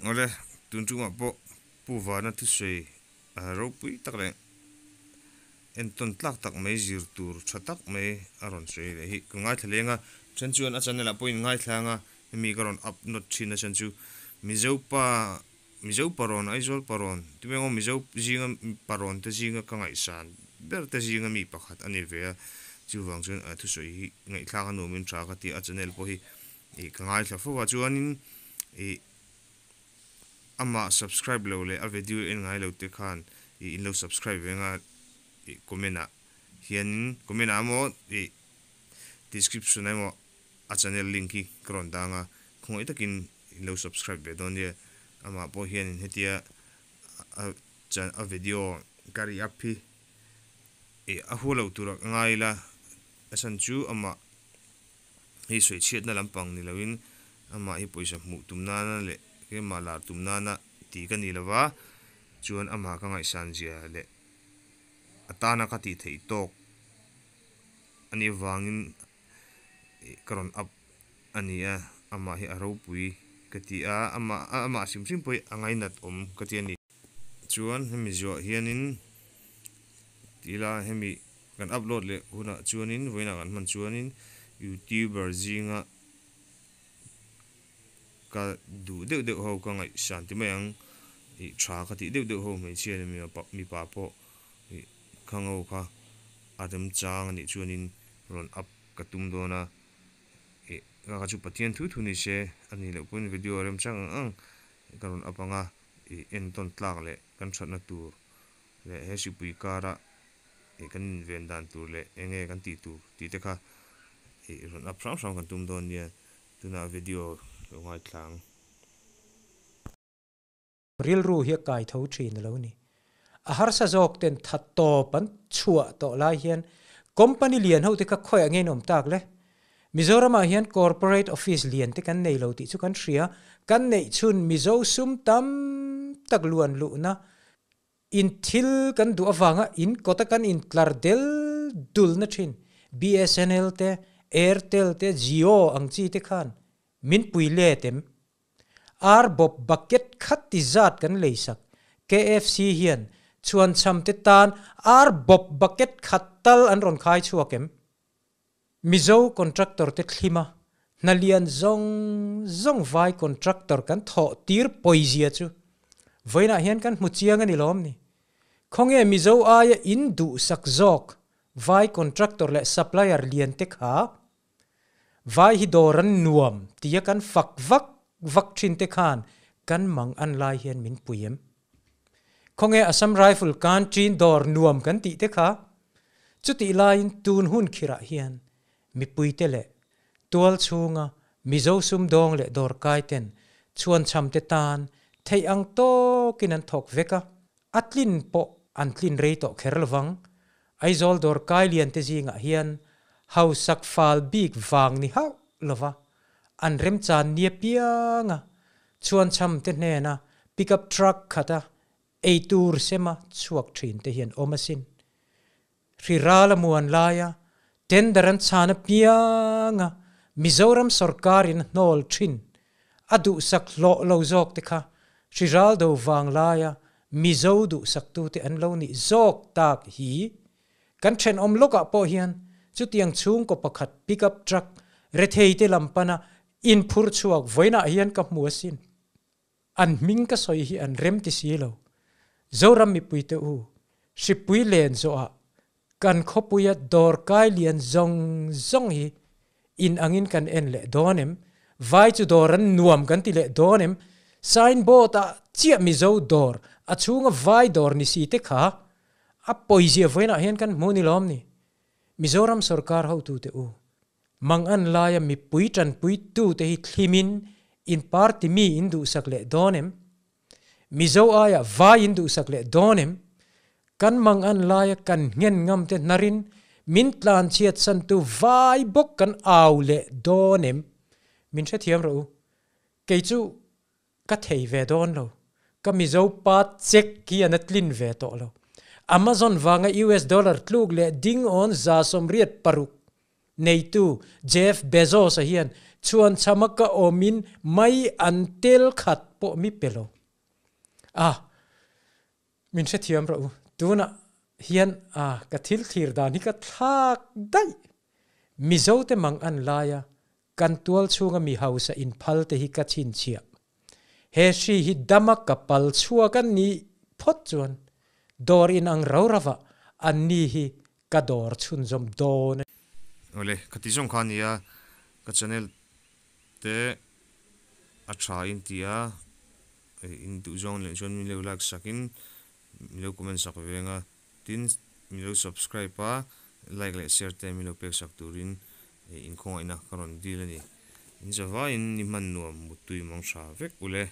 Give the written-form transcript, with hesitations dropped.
Awle, tun tumah pawh Pu Vana thusawi ropui tak leh entawn tlak tak mai zir tur tha tak mai a rawn sawi leh hi ka ngaithla leng a, then chuan a channel ah pawh in ngaithlang a, hemi ka rawn upload thin a chhan chu Mizo pa Mizo parawn Aizawl parawn tumeng aw Mizo zinga parawn te zinga ka ngaihsan ber te zinga mi pakhat a ni ve a, chuvang chuan a thusawi hi ngaihthlak a nuamin tha ka ti a, a channel pawh hi ih ka ngaithla fo a chuanin ih amah subscribe lo leh a video en ngai lo te khan ih in lo subscribe ve anga ih comment ah hianin comment ah emaw ih description ah emaw a channel link hi ka rawn dang a khawngaih takin in lo subscribe ve dawn nia amah pawh hianin hetia a a video ka ri up hi ih a hua lo tur ah ka ngai ila a chhan chu amah. Hei sawichhiatna lampang ni loin amah hi pawisa hmuh tum nana leh keimah lar tum nana tih ka ni lova, chuan amah ka ngaihsan zia leh a tana ka tih theih tawk a nih avangin ka rawn up a ni a, amah hi a ropui ka ti a, amah amah hrim hrim pawh hi a ngainat awm ka ti a ni. Chuan hemi zuah hianin ti ila hemi kan upload leh hunah chuanin vawiinah kan hman chuanin youtuber zinga ka duh deuh deuh ho ka ngaihsan ti mai ang ih tha ka tih deuh deuh ho hmeichhia leh mipa pawh ih khang ho kha a remchang anih chuanin rawn up ka tum dawn a ih ka chu Pathian thu thu ni se anih loh pawhin video remchang ang ang ka rawn up ang a. Ih entawn tlak leh kan thatna tur leh he sipui kara ih kan inven dan tur leh eng nge kan tih tur tih te kha ih rawn up hrang hrang kan tum dawn nia tunah video lo ngaithla ang. Rilru hi a kai tho thin a lo ni. A harsa zawk ten that tawp an chhuah tawh lai hian company lian ho te kha khawiah nge in awm tak le? Mizoramah hian corporate office lian te kan nei lo tih chu kan hria. Kan neih chhun Mizo sum tam tak luan luhna in thil kan duh avanga in kawta kan intlar del dulna thin BSNL te, Airtel te, Jio ang chi te khan min pui let em? Ar bawp bucket khat ti zat kan leisak. KFC hian chhuanchham te tan ar bawp bucket khat tal an rawn khai chhuak em? Mizo contractor te thlima hna lian zawng zawng vai contractor kan thawh tir pawizia chu vawiinah hian kan hmu chiang a ni lawm ni. Khawnge Mizo aia in duhsak zawk vai contractor leh supplier lian te kha vai hi dawr an nuam tia kan fak vak vak thin te khan kan mang an lai hian min pui em? Khawnge Assam Rifle canteen dawr nuam kan tih te kha Chutih laiin tun hun khirah hian mipuite leh tual chhunga Mizo sumdawng leh dawrkaiten chhuanchhamte tan theih ang tawkin an thawk vek a, a tlin pawh an tlin rei tawh kher lovang. Aizawl dawrkai liante zingah hian hausak fal bik vang ni hauh lova an remchan nia pianga chhuanchhamte hnena pickup truck khata Ei tur sema chhuak thin te hian awm asin. Hri ral a muan laia tender an chhan apianga Mizoram sorkarin a hnawl thin a duhsak hlawh lo zawk te kha hri ral do vang laia Mizo duhsaktute an lo nih zawk tak hi kan thenawm lawkah pawh hian chutiang chhungkaw pakhat pickup truck retheite lam pana inphur chhuak vawiinah hian ka hmu asin. An hming ka sawi hi an rem ti si lo. Zoram mipui te u, Hripui len zawhah kan khawpuia dawrkai lian zawng zawng hi in angin kan en leh dawn em? Vai chu dawr an nuam kan ti leh dawn em? Sign board ah chiah Mizo dawr a chhunga vai dawr ni si te kha a pawizia vawiinah hian kan hmu ni lawm ni? Mizoram sorkar hotute u, Mangan laia mipui tanpuitute hi thlimin in party mi in duhsak leh dawn em? Mizo aia vai in duhsak leh dawn em? Kan mangan laia kan nghen ngam te hnarin min tlanchhiat santu vai bawk kan au leh dawn em? Min hrethiam rawh u. Kei chu ka thei ve dawn lo. Ka Mizo pa check hi an a tlin ve tawh lo. Amazon vanga US dollar tluk leh ding awn 860. neitu Jeff Bezos-a hian chhuanchhama ka awmin mai an tel khat pawh mi pe lo. A, min hrethiam rawh u, tunah hian a ka thil thlir dan hi ka thlak daih. Mizote mang an lai a, kan tual chhunga mi hausa inphal te hi ka chhinchhiah. He hri hi dama ka pal chhuak a nih phawt chuan dawr inang ro ravah anni hi ka dawr chhunzawm dawn a ni. Awle, ka ti zawng kha a nia, ka channel te a tha in ti a, in duh zawng leh chuan min lo like sak in min lo comment sak veng a, tin min lo subscribe a, like leh share te min lo pek sak turin in khawngaihna ka rawn dil a ni. In zavaiin ni hman nuam muttui mang tha vek ule.